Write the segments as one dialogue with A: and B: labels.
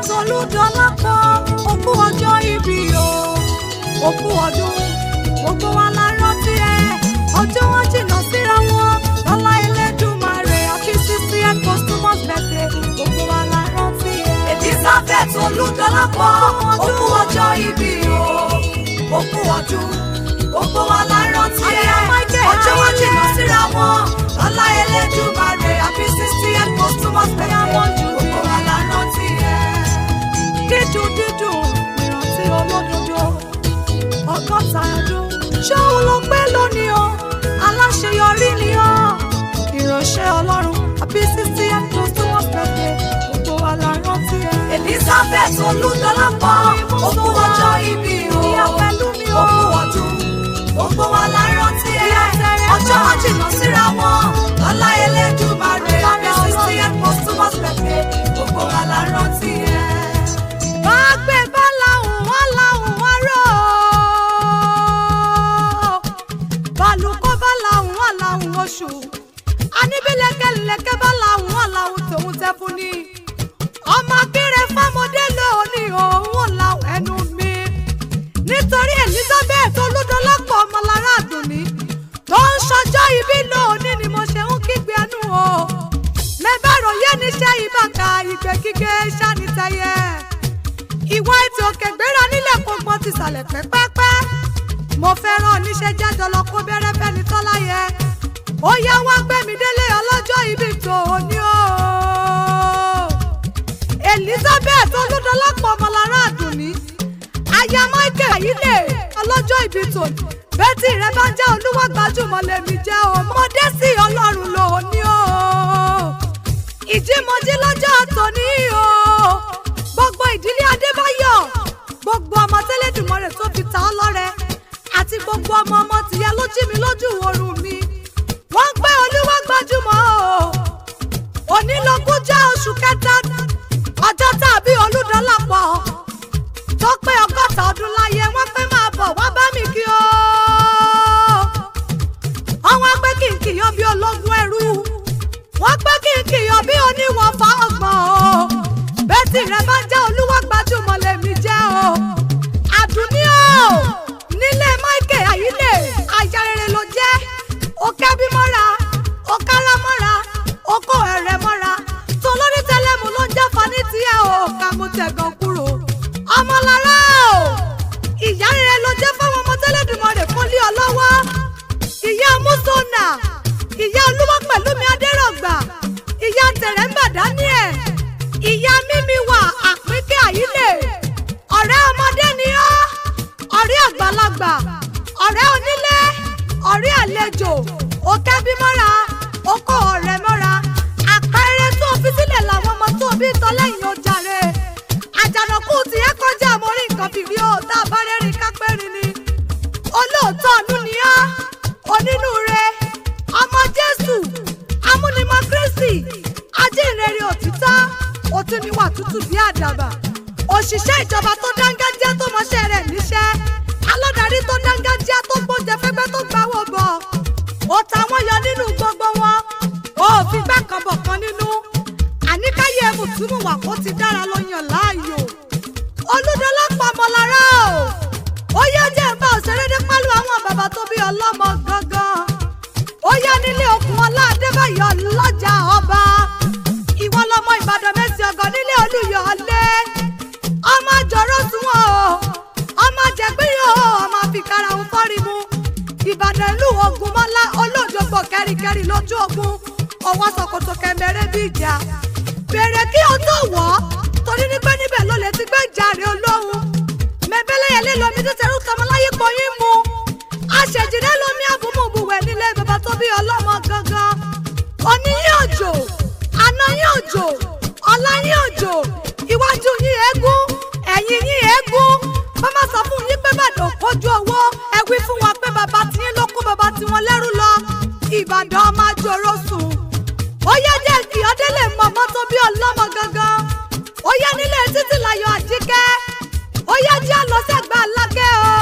A: Elizabeth Olúdọlápọ̀, òkú ọjọ́ ìbí o, òkú ọdún, gbogbo wa la rántí ẹ, ọjọ́ wọn jìnnà síra wọn, lọ́lá Elédùmarè, happy 60th posthumous birthday, gbogbo wa la rántí ẹ. Elizabeth Olúdọlápọ̀, òkú ọjọ́ ìbí o, òkú ọdún, gbogbo wa la rántí ẹ, ọjọ́ wọn jìnnà síra wọn, lọ́lá Elédùmarè, happy 60th posthumous birthday, gbogbo wa la rántí ẹ. Dídùn dídùn ìrántí olódodo, 60 ọdún ṣóun ló pé lónìí o, aláṣeyọrí ni ó, ìránṣẹ́ Ọlọ́run, happy 60th posthumous birthday, gbogbo wa la rántí ẹ. Elizabeth Olúdọlápọ̀, òkú ọjọ́ ìbí o, òkú ọdún, gbogbo wa la rántí ẹ, ọjọ́ wọn jìnnà síra wọn, lọ́lá Elédùmarè, happy 60th posthumous birthday, gbogbo wa la rántí ẹ. Bá gbé bá làwùn wá làwùn wá rò ó, balùkọ́ bá làwùn wá làwùn oṣù, àníbílẹ̀kẹ̀lẹ̀kẹ̀ bá làwùn wá làwùn tòun tẹ́ fún ni, ọmọ akéré fọmọdé lónìí òun ò làwùn ẹnu mi, nítorí Elizabeth Olúdọlápọ̀ ọmọlára àdùnní tó ń ṣọjọ́ ìbí lónìí ni mo ṣe ń kígbe ẹnu o. Mẹ́bàrò yé níṣẹ́ ìbàkà ìgbẹ́ kígbe ṣánitẹ́yẹ, ìwọ ètò òkè gbéra nílẹ̀ kó gbọ́n ti sàlẹ̀ pẹ́pẹ́pẹ́. Mo fẹ́ràn oníṣẹ́ jájọ lọ kó bẹ́rẹ́ fẹ́ni tọ́lá yẹ. Ó yá wá gbẹ̀mí délé ọlọ́jọ́ ibi tó o ní o. Elizabeth Olúdọlápọ̀ ọmọlára àdùnní, aya Michael Ayílẹ̀, ọlọ́jọ́ ibi tó ní. Bẹ́tì rẹ bá jẹ́ olúwa gbajúmọ̀ lèmi jẹ́ o. Mọ̀dé sí Ọlọ́run lò ó ní o. Ìjímọ̀jí lọ́jọ́ tòní o. Gbogbo ìdílé Adébáyọ̀, gbogbo ọmọ tẹ́lẹ̀dùmọ̀rẹ̀ tó fi ta ọ́ lọ́rẹ, àti gbogbo ọmọ ọmọ tìyẹ ló jí mi lójú oorun mi. Wọ́n ń pẹ́ olúwa gbajúmọ̀ o. Onílógúnjọ́ oṣù kẹta, ọjọ́ tàbí Olúdọlápọ̀ tó pé 60 ọdún láyé, wọ́n pé máa bọ̀ wá bá mi kí o. Wọ́n pé kí n kìyàn bí ológun ẹrú, wọ́n pé kí n kìyàn bí oníwọ̀nfà ọgbọ̀n o. Bẹ́tì rẹ bá jẹ́ olúwa gbajúmọ̀ lèmi jẹ́ o. Àdùnní o, nílé Michael Ayílẹ̀, aya rere ló jẹ́. Ó kẹ́bí mọ́ra, ó kára mọ́ra, ó kó ẹ̀rẹ̀ mọ́ra. Tolórí tẹlẹ́mù ló ń jáfa ní tiẹ̀ o, ká mú tẹ̀gàn kúrò. Ọmọlára o, ìyá rere ló jẹ́ fáwọn ọmọ tẹ́lẹ̀dùmarè kó lé ọ lọ́wọ́. Ìyá Musona, ìyá olúwa pẹ̀lúmi Adérọ̀gbà, ìyá Tẹ̀rẹ̀mbà Daniel, ìyá mímíwà Àpínkẹ́ Ayílẹ̀. Ọ̀rẹ́ ọmọdé ni ọ́, ọ̀rẹ́ àgbàlagbà, ọ̀rẹ́ onílé, ọ̀rẹ́ àlejò, ó kẹ́bí mọ́ra, ó kó ọ̀rẹ́ mọ́ra. Àpẹẹrẹ tó fi sílẹ̀ làwọn ọmọ tó bí tọ́ lẹ́yìn ojàre. Àjànàkú tiẹ̀ kọjá àmọ́rí nǹkan fìrí o, tá a bá rẹ́rìn kápẹ́rin ni. Olóòótọ́ ọdún ni ọ́, onínúure, ọmọ Jésù, amúnimọ̀ Kristi, ajínrere òtítọ́, òtún níwà tútù bí àdàbà. Òṣìṣẹ́ ìjọba tó dángájíá tó mọṣẹ́ rẹ̀ níṣẹ́, aládarí tó dángájíá tó gbóúnjẹ fẹ́gbẹ́ tó gbáwó bọ̀. Ó ta wọ́n yọ nínú gbogbo wọn, ó fi gbá kan bọ̀ kan nínú. Àníkáyé mùtúmùwà kó ti dára ló yàn láàyò. Olúdọlápọ̀ ọmọlára o, ó yá jẹ́ ń bá òṣèré dé pálù àwọn bàbá tó bí ọlọ́mọ gangan. Ó yá nílé okùn ọlá Adébáyọ̀ lọ́jà ọba. Ìwọ lọmọ Ìbàdàn mẹ́sì ọgọ́ nílé Olúyọ̀lé. Ọmọ àjọrò sunwọ̀n o, ọmọ àjẹgbíyàn o, ọmọ àfikàrà ń fọ́rí mu. Ìbàdàn ìlú Ògúnmọ́lá olódògbò kẹ́ríkẹ́rí lójú ogun. Ọwọ́ ṣòkòtò kẹ̀mẹ́rẹ́ bí ìjà. Bèrè kí o tó wọ̀ ọ́, torí nígbẹ́ níbẹ̀ ló lè ti gbé jàre olóhùn. Mẹ̀bẹ́lẹ́yẹlé lomi tó tẹrú tọmọláyé pọyín mu. Aṣèjìrẹ́ lomi àbúmọ̀bùwẹ̀ nílé bàbá tó bí ọlọ́mọ gangan. Òní yín òjò, àná yín òjò, ọ̀la yín òjò, iwájú yín eégún, ẹ̀yìn yín eégún. Bàbá sọ fún yín pé Ìbàdàn kójú owó, ẹ wí fún wọn pé bàbá tiyín ló kó bàbá tiwọn lẹ́rú lọ. Ìbàdàn máa jòrò sùn. Ó yá jẹ́ kí ọdẹ lè mọ̀mọ́ tó bí ọlọ́mọ gangan. Ó yá nílé títí láyọ̀ Àjíkẹ́. Ó yá jẹ́ àlọ́sẹ̀gbà Alákẹ́ o.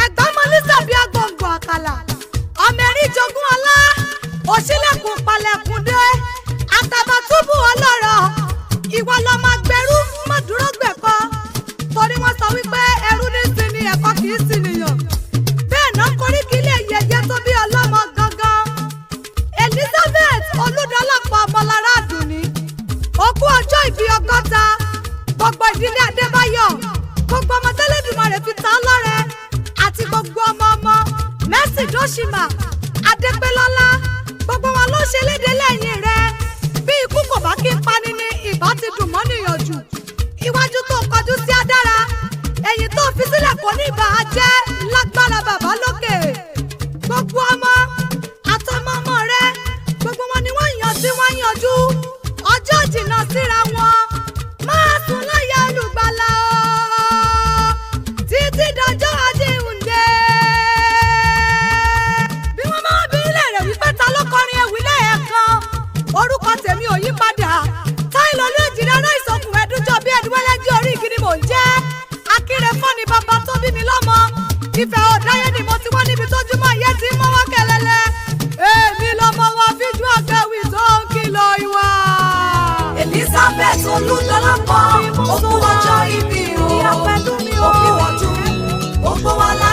A: Ẹ̀gbọ́n mọ nísàbí agbọ̀ngàn àkàlà. Ọmọ ẹ̀rí jogún ọlá. Òṣìlẹ̀kùn palẹ̀kùn dé. Àtàbàtúbù ọlọ́rọ̀. Ìwọ lọmọ agbẹrú. Olódùmarè fi ta ọ́ lọ́rẹ àti gbogbo ọmọ ọmọ Mercy Dóṣìmà Adépélọ́lá, gbogbo wọn ló ṣe léde lẹ́yìn rẹ. Bí ikú kò bá kí n pani ni ìbá ti dùn mọ́ níyànjú. Iwájú tó kọjú sí á dára, ẹ̀yìn tó fi sílẹ̀ kò ní ìbà á jẹ́ lágbára bàbá lókè. Gbogbo ọmọ àtọmọ ọmọ rẹ, gbogbo wọn ni wọ́n yàn tí wọ́n yanjú, ọjọ́ jìnnà síra wọn. Máa sùn láyà olùgbàlà o títí dọjọ́ àjíǹde. Bí wọ́n máa bí ilé rẹ̀ wípé ta ló kọrin ewì lẹ́ẹ̀kan, orúkọ tèmi ò yí padà. Táìlọ́ ló jìnnà ará ìsọkùn ẹ̀dúnjọ bí ẹ̀dúwẹ́lẹ́jì orí igi ni mò ń jẹ́. Akíre fọ́ni bàbá tó bí mi lọ́mọ. Ìfẹ́ ọ̀dáyé ni mo ti wọ́n níbi tójúmọ́ iye tí ń mọ́ wá kẹlẹ́lẹ́. Èmi lọmọ wọn fíjú àgbẹ̀wì tó ń kìlọ̀ ìwà.
B: Elizabeth Olúdọlápọ̀, òkú ọjọ́ ìbí o, òkú ọdún, gbogbo wa la